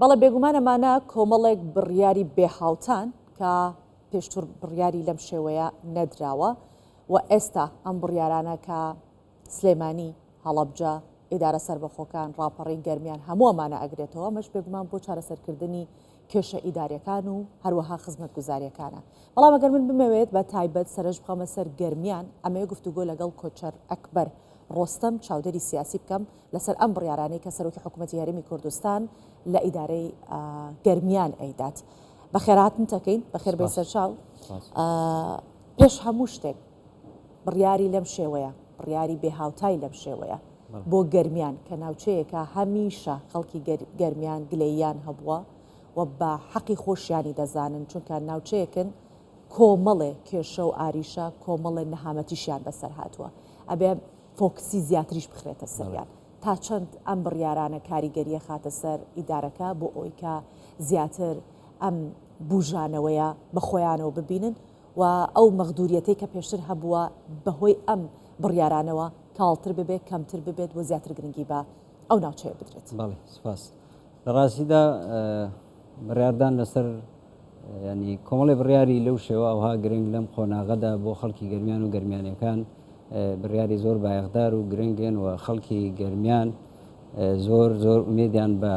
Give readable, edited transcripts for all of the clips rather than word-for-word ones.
بەڵێ بێگومان ئەمانە کۆمەڵێک بڕیاری بێهاوتان کە پێشتر بڕیاری لەم شێوەیە نەدراوە و ئێستا ئەم بڕیارانە کە سلێمانی، هەڵەبجە، ئیدارە سەربەخۆکان، ڕاپەڕین، گەرمیان هەموو ئەمانە ئەگرێتەوە، ئەمەش بێگومان بۆ چارەسەرکردنی کێشە ئیداریەکان و هەروەها خزمەتگوزاریەکانە. بەڵام ئەگەر من بمەوێت بە تایبەت سەرنج بخەمە سەر گەرمیان، ئەمەوێ گفتوگۆ لەگەڵ کۆچەر ئەکبەر ڕۆستەم چاودێری سیاسی بکەم لەسەر ئەم بڕیارانەی کە سەرۆکی حکوومەتی هەرێمی کوردستان لە ئیدارەی گەرمیان ئەیدات. بەخێرهاتنت ئەکەین، بەخێر بێی سەرچاو. پێش هەموو شتێک بڕیاری لەم شێوەیە، بڕیاری بێهاوتای لەم شێوەیە بۆ گەرمیان کە ناوچەیەکە هەمیشە خەڵکی گەرمیان گلەییان هەبووە و بە حەقی خۆشیانی دەزانن چونکە ناوچەیەکن کۆمەڵێ کێشە و ئاریشە کۆمەڵێ نەهامەتیشیان بەسەر هاتووە ئەبێ فۆکسی زیاتریش بخرێتە سەریان تا چەند ئەم بڕیارانە کاریگەریە خاتە سەر ئیدارەکە بۆ ئەوی کە زیاتر ئەم بوژانەوەیە بە خۆیانەوە ببینن و ئەو مەغدوریەتەی کە پێشتر هەبووە بەهۆی ئەم بڕیارانەوە کاڵتر ببێت، کەمتر ببێت و زیاتر گرنگی بە ئەو ناوچەیە بدرێت. بەڵێ سپاس. لە ڕاستیدا بڕیاردان لەسەر ینی کۆمەڵی بڕیاری لەو شێوە ئەوها گرنگ لەم قۆناغەدا بۆ خەڵکی گەرمیان و گەرمیانەکان بڕیاری زۆر بایەخدار و گرنگن و خەڵکی گەرمیان زۆر زۆر ئومێدیان بە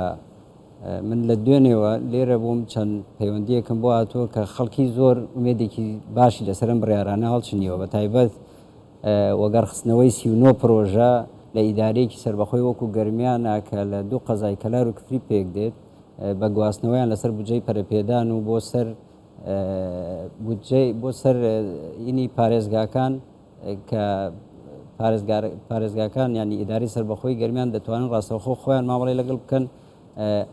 من لە دوێنێوە لێرە بووم چەند پەیوەندیەکم بۆ هاتووە کە خەڵکی زۆر ئومێدێکی باشی لەسەرم بڕیارانە هەڵچنیەوە بە تایبەت وەگەڕخستنەوەی 39 پرۆژە لە ئیدارەیەکی سەربەخۆی وەکو گەرمیانە کە لە دوو قەزای کەلار و کفری پێک دێت بە گواستنەوەیان لەسەر بودجەی پەرەپێدان و بۆ سەر بودجەی بۆ سەر ئینی پارێزگاکان کە پارێزگاکان یانی ئیدارەی سەربەخۆی گەرمیان دەتوانن ڕاستەوخۆ خۆیان مامەڵەی لەگەڵ بکەن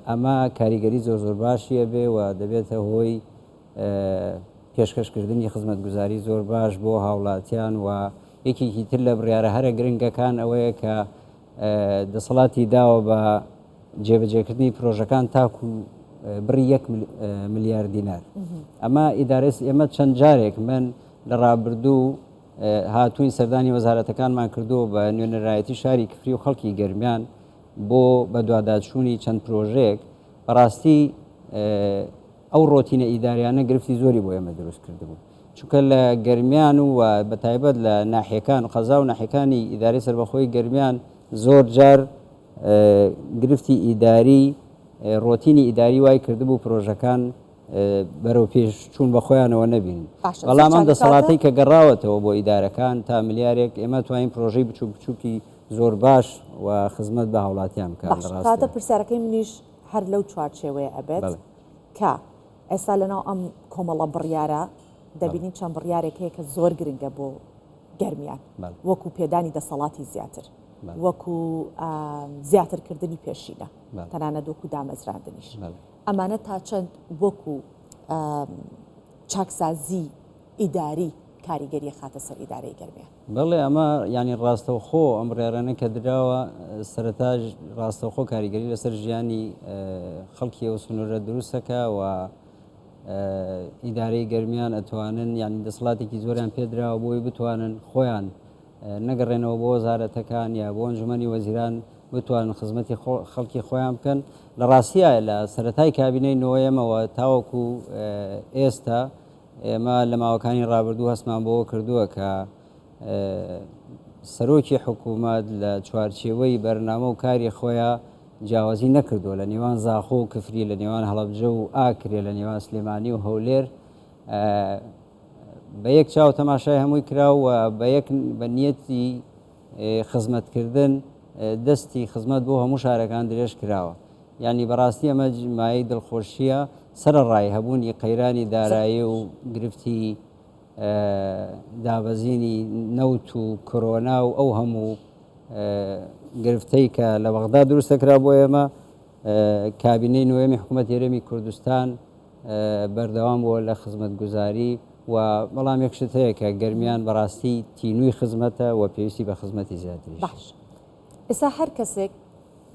ئەمە کاریگەری زۆر زۆر باشی ئەبێ و دەبێتە هۆی پێشکەشکردنی خزمەتگوزاری زۆر باش بۆ هاوڵاتیان و یەکێکی تر لە بڕیارە هەرە گرنگەکان ئەوەیە کە دەسەڵاتی داوە بە جێبەجێکردنی پرۆژەکان تاکو بڕی یەک ملیار دینار ئەمە ئیدارەس ئێمە چەند جارێک من لە ڕابردوو هاتووین سەردانی وەزارەتەکانمان کردووە بە نوێنەرایەتی شاری کفری و خەڵکی گەرمیان بۆ بەدواداچوونی چەند پرۆژەیەک، بەڕاستی ئەو ڕۆتینە ئیداریانە گرفتی زۆری بۆ ئێمە دروست کردبوو. چونکە لە گەرمیان و بە تایبەت لە ناحیەکان و قەزا و ناحیەکانی ئیدارەی سەربەخۆی گەرمیان زۆر جار گرفتی ئیداری ڕۆتینی ئیداری وای کردبوو پرۆژەکان بەرەو پێش چوون بە خۆیانەوە نەبینن. باشە بەڵام ئەم سەرچاوی کاتە؟ دەسەڵاتەی کە گەڕاوەتەوە بۆ ئیدارەکان تا ملیارێک ئێمە توانین پرۆژەی بچووک بچووکی زۆر باش و خزمەت بە هاوڵاتیان بکات لە باشە ڕاستیا. کەواتە پرسیارەکەی منیش هەر لەو چوارچێوەیە ئەبێت بەڵێ. کە ئێستا لەناو ئەم کۆمەڵە بڕیارە بەڵێ. دەبینین چەند بڕیارێک هەیە کە زۆر گرنگە بۆ گەرمیان بەڵێ. وەکو پێدانی دەسەڵاتی زیاتر بەڵێ. وەکو زیاترکردنی پێشینە بەڵێ. تەنانەت وەکو دامەزراندنیش. بەڵێ. ئەمانە تا چەند وەکو چاکسازی ئیداری کاریگەری خاتە سەر ئیدارەی گەرمیان؟ بەڵێ ئەمە یانی ڕاستەوخۆ ئەم بڕیارانە کە دراوە سەرەتا ڕاستەوخۆ کاریگەری لەسەر ژیانی خەڵکی ئەو سنوورە دروستەکە و ئیدارەی گەرمیان ئەتوانن یانی دەسەڵاتێکی زۆریان پێدراوە بۆی بتوانن خۆیان نەگەڕێنەوە بۆ وەزارەتەکان یا بۆ ئەنجومەنی وەزیران بتوانن خزمەتی خەڵکی خۆیان بکەن. لە ڕاستیا لە سەرەتای کابینەی نۆیەمەوە تاوەکو ئێستا ئێمە لە ماوەکانی ڕابردوو هەستمان بەوە کردووە کە سەرۆکی حکوومەت لە چوارچێوەی بەرنامە و کاری خۆیان جیاوازی نەکردووە لە نێوان زاخۆ و کفری لە نێوان هەڵەبجە و ئاکرێ لە نێوان سلێمانی و هەولێر بە یەک چاو تەماشای هەمووی کرا و بە یەک بە نیەتی خزمەتکردن دەستی خزمەت بۆ هەموو شارەکان درێژ کراوە یعنی بەڕاستی ئەمە مایەی دڵخۆشیە سەرەڕای هەبوونی قەیرانی دارایی و گرفتی دابەزینی نەوت و کۆرۆنا و ئەو هەموو گرفتەی کە لە بەغدا دروستەکرا بۆ ئێمە کابینەی نۆیەمی حکوومەت هەرێمی کوردستان بەردەوام بووە لە خزمەتگوزاری و بەڵام یەک شت هەیە کە گەرمیان بەڕاستی تینووی خزمەتە و پێویستی بە خزمەتی زیاتریش. باش ئێستا هەر کەسێک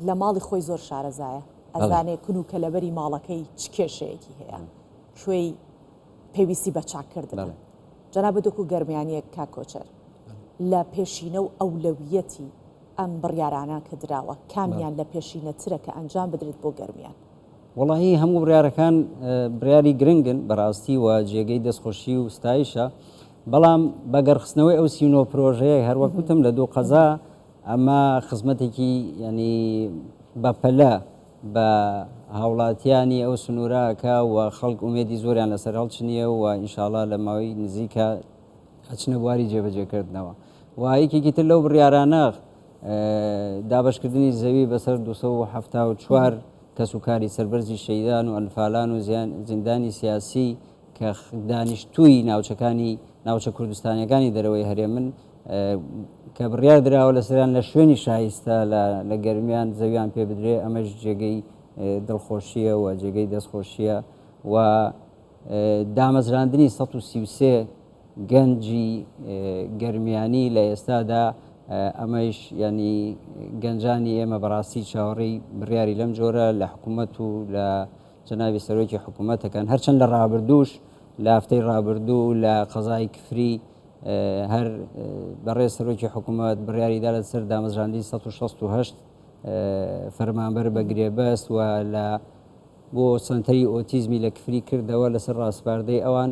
لە ماڵی خۆی زۆر شارەزایە ئەزانێ کون و کەلەبەری ماڵەکەی چ کێشەیەکی هەیە کوێی پێویستی بە چاککردنە جەنابت وەکو گەرمیانیەک کاک کۆچەر لە پێشینە و ئەولەویەتی ئەم بڕیارانە کە دراوە کامیان لە پێشینەترە کە ئەنجام بدرێت بۆ گەرمیان؟ وەڵاهی هەموو بڕیارەکان بڕیاری گرنگن بەڕاستی و جێگەی دەستخۆشی و ستایشە، بەڵام بە گەڕخستنەوەی ئەو 39 پرۆژەیە هەروەک وتم لە دوو قەزا ئەمە خزمەتێکی ینی بەپەلە بە هاوڵاتیانی ئەو سنوورە ئەکا و خەڵک ئومێدی زۆریان لەسەر هەڵچنیە و ئینشاڵا لە ماوەی نزیکە ئەچنە بواری جێبەجێکردنەوە و یەکێکی تر لەو بڕیارانە دابەشکردنی زەوی بەسەر 274 کەسوکاری سەربەرزی شەیدان و ئەنفالان و زیندانی سیاسی کە دانیشتووی ناوچەکانی ناوچە کوردستانیەکانی دەرەوەی هەرێمن کە بڕیار دراوە لەسەریان لە شوێنی شایستە لە گەرمیان زەویان پێ بدرێ ئەمەش جێگەی دڵخۆشیە و جێگەی دەستخۆشیە و دامەزراندنی 133 گەنجی گەرمیانی لە ئێستادا ئەمەش ینی گەنجانی ئێمە بەڕاستی چاوەڕێی بڕیاری لەم جۆرە لە حکوومەت و لە جەنابی سەرۆکی حکوومەتەکەن هەرچەند لە ڕابردووش لە هەفتەی ڕابردوو لە قەزای کفری هەر بەڕێز سەرۆکی حکوومەت بڕیاری دا لەسەر دامەزراندنی 168 فەرمانبەر بە گرێبەست و لە بۆ سەنتەری ئۆتیزمی لە کفری کردەوە لەسەر ڕاسپاردەی ئەوان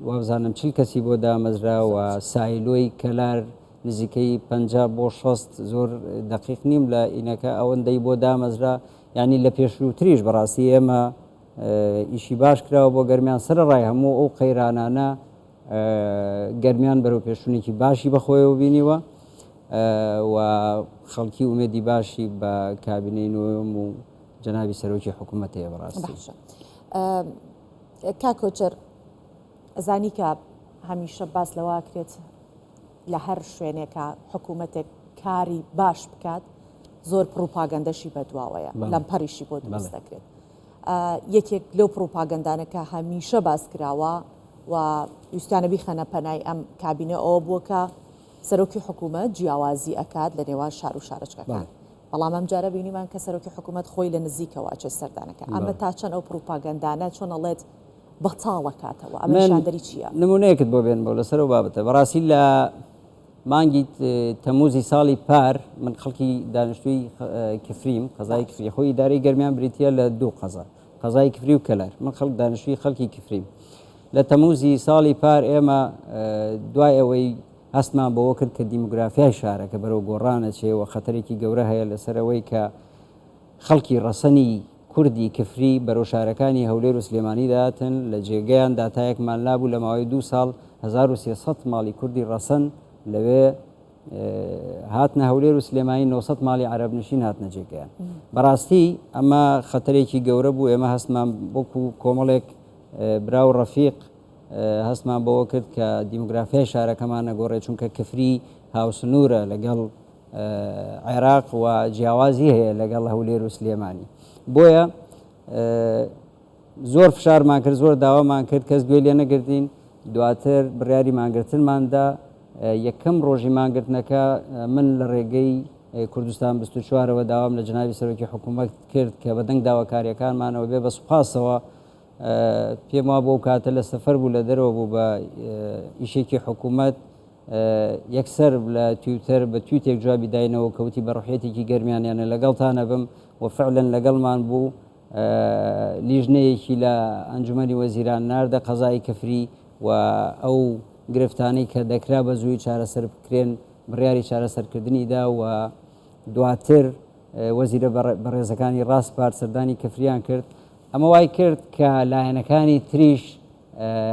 وابزانم چل کەسی بۆ دامەزرا و سایلۆی کەلار نزیکەی 50 بۆ 60 زۆر دقیق نیم لە ئینەکە ئەوەندەی بۆ دامەزرا یعنی لە پێشووتریش بەڕاستی ئێمە ئیشی باش کراوە بۆ گەرمیان سەرەڕای هەموو ئەو قەیرانانە گەرمیان بەرەو پێشونێکی باشی بەخۆیەوە بینیوە و خەڵکی ئومێدی باشی بە کابینەی نۆیەم و جەنابی سەرۆکی حکوومەت هەیە بەڕاستی. باشە کاک کۆچەر ئەزانی کە هەمیشە باس لەوە ئەکرێت لە هەر شوێنێکا حکوومەتێک کاری باش بکات زۆر پڕوپاگەندەشی بەدواوەیە لەمپەریشی بۆ دروست دەکرێت یەکێک لەو پڕوپاگەندانە کە هەمیشە باس کراوە و ویستیانە بیخەنە پەنای ئەم کابینە ئەوە بووە کە سەرۆکی حکوومەت جیاوازی ئەکات لە نێوان شار و شارۆچکەکان بەڵام ئەم جارە بینیمان کە سەرۆکی حکوومەت خۆی لە نزیکەوە ئەچێت سەردانەکە ئەمە تا چەند ئەو پڕوپاگەندانە چۆن ئەڵێت بەتاڵەکاتەوە ئەمە نیشاندەری چییە؟ نمونەیەکت بۆ بێنمەوە لەسەر ئەو بابەتە بەڕاستی لە مانگی تەموزی ساڵی پار من خەڵکی دانیشتووی کفریم قەزای کفری خۆی ئیدارەی گەرمیان بریتە لە دوو قەزا قەزای کفری و کەلار من خەڵک دانیشتووی خەڵکی کفریم لە تەموزی ساڵی پار ئێمە دوای ئەوەی هەستمان بەوە کرد کە دیموگرافیای شارەکە بەرەو گۆڕانە چێ و خەتەرێکی گەورە هەیە لەسەرەوەی کە خەڵکی ڕەسەنی کوردی کفری بەرەو شارەکانی هەولێر و سلێمانی دەهاتن، لە جێگەیان داتایەکمان لابوو لە ماوەی دوو ساڵ 1300 ماڵی کوردی ڕەسەن لەوێ هاتنە هەولێر و سلێمانی 900 ماڵی عەرەبنشین هاتنە جێگەیان. بەڕاستی ئەمە خەتەرێکی گەورە بوو، ئێمە هەستمان وەکو کۆمەڵێک برا و ڕەفیق هەستمان بەوە کرد کە دیموگرافیای شارەکەمان نەگۆڕێت، چونکە کفری هاوسنوورە لەگەڵ عێراق و جیاوازی هەیە لەگەڵ هەولێر و سلێمانی بۆیە زۆر فشارمان کرد زۆر داوامان کرد کەس گوێ لێ نەگرتین دواتر بڕیاری مانگرتنماندا یەکەم ڕۆژی مانگرتنەکە من لە ڕێگەی کوردستان 24ەوە داوام لە جنابی سەرۆکی حکوومەت کرد کە بەدەنگ داواکاریەکانمانەوە بێ بە سوپاسەوە پێم وا بۆ کاتە لە سەفەر بوو لە دەرەوە بوو بە ئیشێکی حکوومەت یەکسەر لە تویتەر بە تویتێک جوابی داینەوە کە وتی بە ڕوحیەتێکی گەرمیانیانە لەگەڵتان ئەبم و فعلەن لەگەڵمان بوو لیژنەیەکی لە ئەنجومەنی وەزیران ناردە قەزای کفری و ئەو گرفتانەی کە دەکرا بە زووی چارەسەر بکرێن بڕیاری چارەسەرکردنی دا و دواتر وەزیرە بەڕێزەکانی ڕاسپارد سەردانی کفریان کرد ئەمە وای کرد کە لایەنەکانی تریش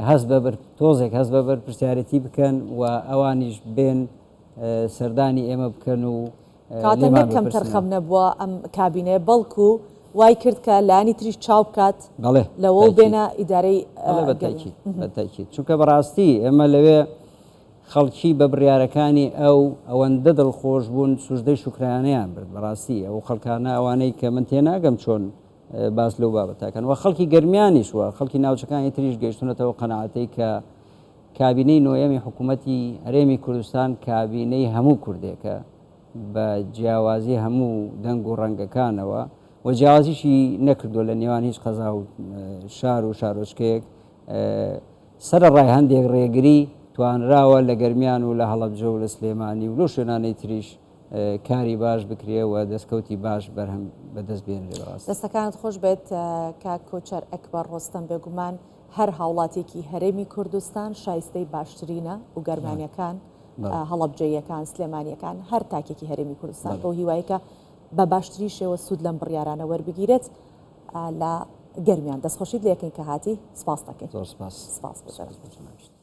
هەست بە تۆزێک هەست بە بەرپرسیارێتی بکەن و ئەوانیش بێن سەردانی ئێمە بکەن و کاتە نەک کەم تەرخەم نەبووە ئەم کابینەیە بەڵکو وای کرد کە لایەنی تریش چاو بکات لەوە بێنە ئیدارەی بەتاکید چونکە بەڕاستی ئێمە لەوێ خەڵکی بە بڕیارەکانی ئەو ئەوەندە دڵخۆش بوون سوژدەی شوکرانەیان برد بەڕاستی ئەو خەڵکانە ئەوانەی کە من تێناگەم چۆن باس لەو بابەتە کەن و خەڵکی گەرمیانیش و خەڵکی ناوچەکانی تریش گەیشتونەتەوە قەناعەتەی کە کابینەی نۆیەمی حکوومەتی هەرێمی کوردستان کابینەی هەموو کوردێکە بە جیاوازی هەموو دەنگ و ڕەنگەکانەوە و جیاوازیشی نەکردووە لە نێوان هیچ قەزا و شار و شارۆچکەیەک سەرەڕای هەندێک ڕێگری توانراوە لە گەرمیان و لە هەڵەبجە و لە سلێمانی و لەو شوێنانەی تریش. کاری باش بکرێ و دەستکەوتی باش بەرهەم بەدەست بێنرێ بەڕاستی. دەستەکانت خۆش بێت کاک کۆچەر ئەکبەر ڕۆستەم بێگومان هەر هاوڵاتیەکی هەرێمی کوردستان شایستەی باشترینە و گەرمانیەکان هەڵەبجەیەکان سلێمانیەکان هەر تاکێکی هەرێمی کوردستان بەو هیوایە کە بە باشترین شێوە سوود لەم بڕیارانە وەربگیرێت لە گەرمیان دەستخۆشیت لەکەین کە هاتی سپاس دەکەین زۆر سپاس سپاس بۆ جەنابت.